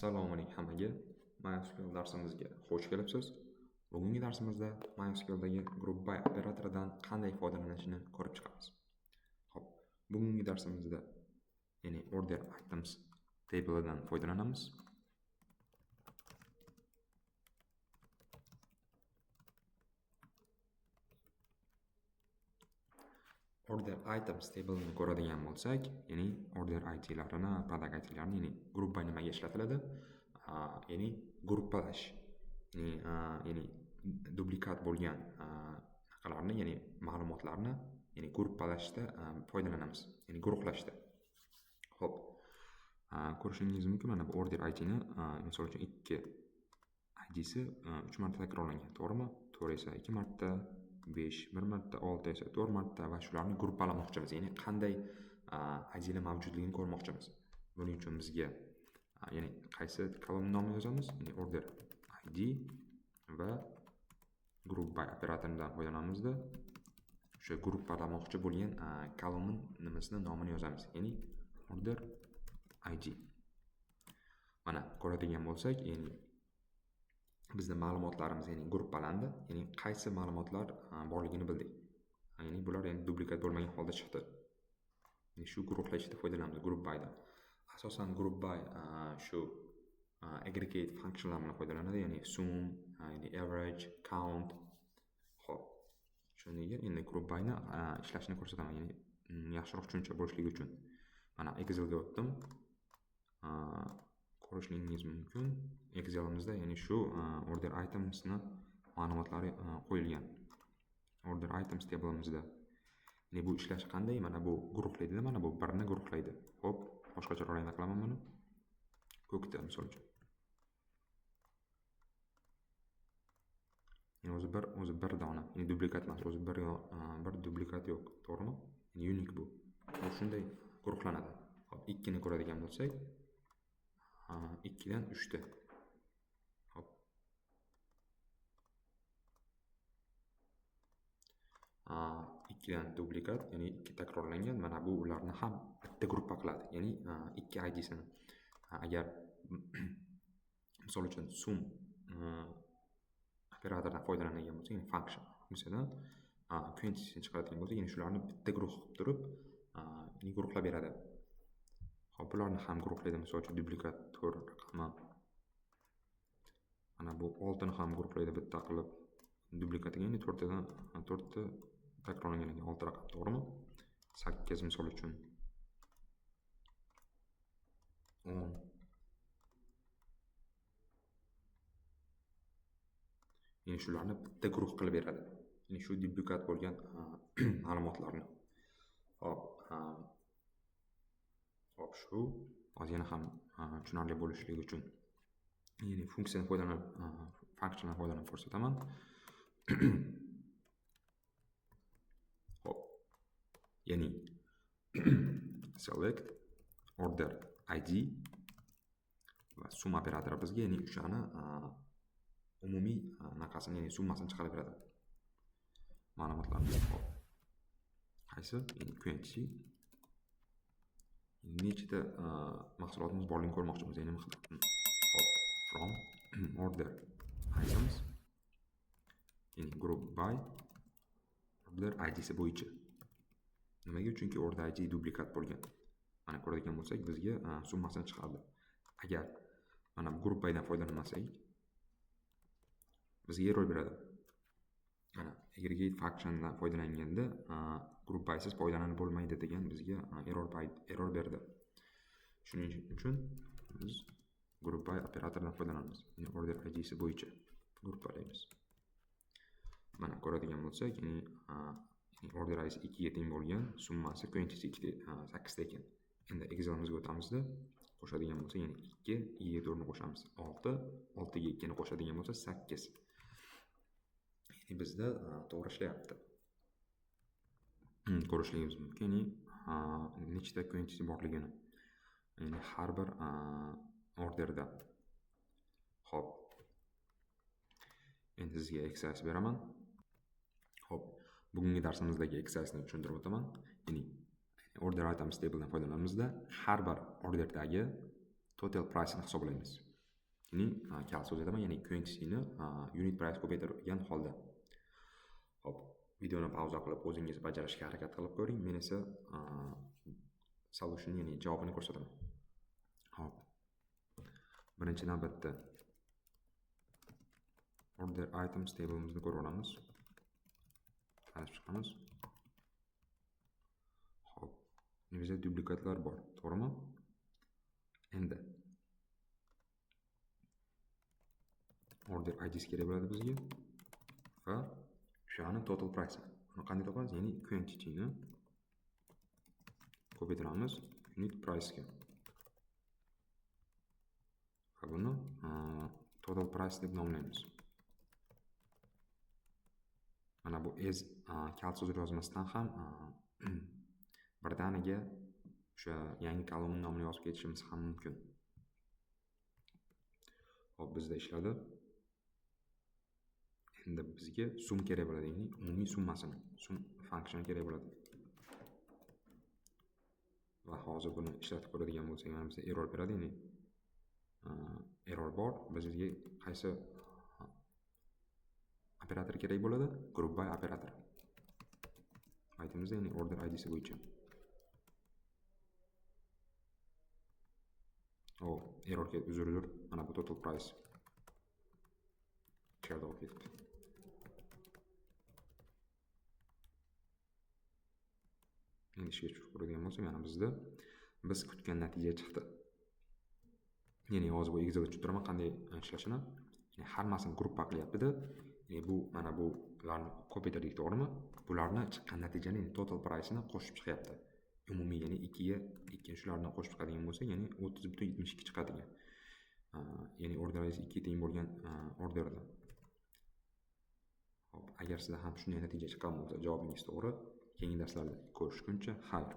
Assalomu alaykum hammaga. MySQL darsimizga xush kelibsiz. Bugungi darsimizda MySQLdagi Group By operatoridan qanday foydalanishini ko'rib chiqamiz. Xo'p, bugungi darsimizda ya'ni order items table'idan foydalanamiz. Order items table'ini ko'radigan bo'lsak, ya'ni order ID'larini, product ID'larini, ya'ni group by nimaga ishlatiladi? Ya'ni gruppalash, ya'ni duplikat bo'lgan anaqalarni, ya'ni ma'lumotlarni, ya'ni gruppalashda foydalanamiz, ya'ni guruhlashda. Xo'p, ko'rishingiz mumkin, mana bu order ID'ni, misol uchun 2 ID'si 3 marta takrorlangan, to'g'rimi? 4 esa 2 marta, 5 1 marta, 6 esa 4 marta va shularni gruppalamoqchimiz. Ya'ni qanday ID'lar mavjudligini ko'rmoqchimiz. Buning uchun bizga ya'ni qaysi kolumna nomini yozamiz? Ya'ni order ID va group by operatoridan foydalanamizda o'sha gruppalamoqchi bo'lgan kolumna nimasini nomini yozamiz. Ya'ni order ID. Mana ko'radigan bo'lsak, ya'ni bizda ma'lumotlarimiz ya'ni gruppalandi, ya'ni qaysi ma'lumotlar borligini bildik. Ya'ni bular endi duplikat bo'lmagan holda chiqdi. Ya'ni shu guruhlashda foydalanamiz group by'dan. Asosan group by shu aggregate functionlar bilan foydalanadi, ya'ni sum, ya'ni average, count. Xo'p, shunga endi group by'ni ishlashini ko'rsataman, ya'ni yaxshiroq tushuncha bo'lishligi uchun. Mana Excelga o'tdim. Ko'rishingiz mumkin. Excelimizda ya'ni shu order itemsni ma'lumotlari qo'yilgan. Order items table'imizda. Ya'ni bu ishlash qanday? Mana bu guruhlaydida, mana bu birni guruhlaydi. Xo'p, boshqacha rangda qilaman buni. Ko'kda misol uchun. Ya'ni o'zi bir dona, ya'ni duplikat emas, o'zi bir duplikat yo'q, to'g'rimi? Ya'ni unique bu. Bu shunday guruhlanadi. Xo'p, 2 ni ko'radigan bo'lsak, 2dan 3 ta. Xo'p. 2dan duplikat, ya'ni 2 takrorlangan. Mana bu ularni ham bitta gruppa qiladi. Ya'ni 2 ID'sini. Agar misol uchun sum operatoridan foydalanadigan bo'lsak, ya'ni function funksiyadan quantity'sini chiqaradigan bo'lsak, ya'ni shularni bitta guruh qilib turib, ya'ni guruhlab beradi. Xo'p, bularni ham guruhlaydi, misol uchun duplikat 4 raqami. Mana bu 6 ni ham guruhlaydi bitta qilib. Duplikatiga ya'ni 4tadan 4 ta takrorlangan ekan 6 raqam, to'g'rimi? 8 misol uchun. 10. Ya'ni shularni bitta guruh qilib beradi. Ya'ni shu duplikat bo'lgan ma'lumotlarni. Xo'p, hop, shu hozir yana ham tushunarli bo'lishligi uchun ya'ni funksiyadan foydalanib, functiondan foydalanib ko'rsataman. Xo'p. Ya'ni select order ID va sum operatori bizga ya'ni o'shani umumiy anaqasini, ya'ni summasini chiqarib beradi. Ma'lumotlarni. Xo'p. Qaysi? Ya'ni quantity. Nechta mahsulotimiz borligini ko'rmoqchimiz, ya'ni hop, from order items, ya'ni group by order ID'si bo'yicha. Nimaga? Chunki order ID duplikat bo'lgan. Mana ko'radigan bo'lsak, bizga summasini chiqardi. Agar mana bu group by'dan foydalanmasak, bizga error beradi. Mana aggregate functiondan foydalanganda group by'siz foydalanib bo'lmaydi degan bizga error berdi. Shuning uchun biz group by operatoridan foydalanamiz. Ya'ni order ID'si bo'yicha gruppalaymiz. Mana ko'radigan bo'lsak, ya'ni order ID'si 2 ga teng bo'lgan, summasi quantity 8 ta ekan. Endi Excelimizga o'tamizda, qo'shadigan bo'lsak, ya'ni 2 ga 4 ni qo'shamiz, 6, 6 ga 2 ni qo'shadigan bo'lsa 8. Ya'ni bizda to'g'ri ishlayapti. Ko'rishligimiz mumkin, ya'ni nechta quantity borligini. Ya'ni har bir orderda. Xo'p. Endi sizga exercise beraman. Xo'p, bugungi darsimizdagi exercise-ni tushuntirib o'taman. Ya'ni order items table'dan foydalanamizda har bir orderdagi total price'ini hisoblaymiz. Ya'ni kalit so'z aytaman, ya'ni quantityni unit price ko'paytirgan holda. Xo'p, videoni pauza qilib o'zingiz bajarishga harakat qilib ko'ring. Men esa solution, ya'ni javobini ko'rsataman. Xo'p. Birinchi navbatda order items table'imizni ko'rib olamiz. Tanishib chiqamiz. Xo'p, bizda duplikatlar bor, to'g'rimi? Endi order IDs kerak bo'ladi bizga va o'shani total price. Uni qanday topamiz? Ya'ni quantityni ko'paytiramiz unit price'ga. Va buni total price deb nomlaymiz. Mana bu as kalit so'zini yozmasdan ham birdaniga o'sha yangi kolumna nomini yozib ketishimiz ham mumkin. Xo'p, bizda ishladi. Endi bizga sum kerak bo'ladi, ya'ni umumiy summasini, sum function kerak bo'ladi. Va hozir buni ishlatib ko'radigan bo'lsak, mana bizga error beradi, ya'ni error bor. Bizga qaysi operator kerak bo'ladi? Group by operator. Aytamiz, ya'ni order IDsi bo'yicha. Oh, error keldi, uzr. Mana bu total price. Ichkarida olib ketibdi. Endi ishga tushib ko'radigan bo'lsak, mana bizda biz kutgan natija chiqdi. Ya'ni hozir bu Excelda tushuntiraman qanday ishlashini. Ya'ni hammasini gruppa qilyapti-da. Ya'ni bu mana bularni ko'paytirdik, to'g'rimi? Bularni chiqqan natijani, ya'ni total price'ini qo'shib chiqyapti. Umumiy, ya'ni 2 ga 2 shularni qo'shib chiqadigan bo'lsak, ya'ni 30.72 chiqadigan. Ya'ni order ID 2 teng bo'lgan orderda. Xo'p, agar sizda ham shunday natija chiqqan bo'lsa, javobingiz to'g'ri. Keyingi darslarda ko'rishguncha xayr.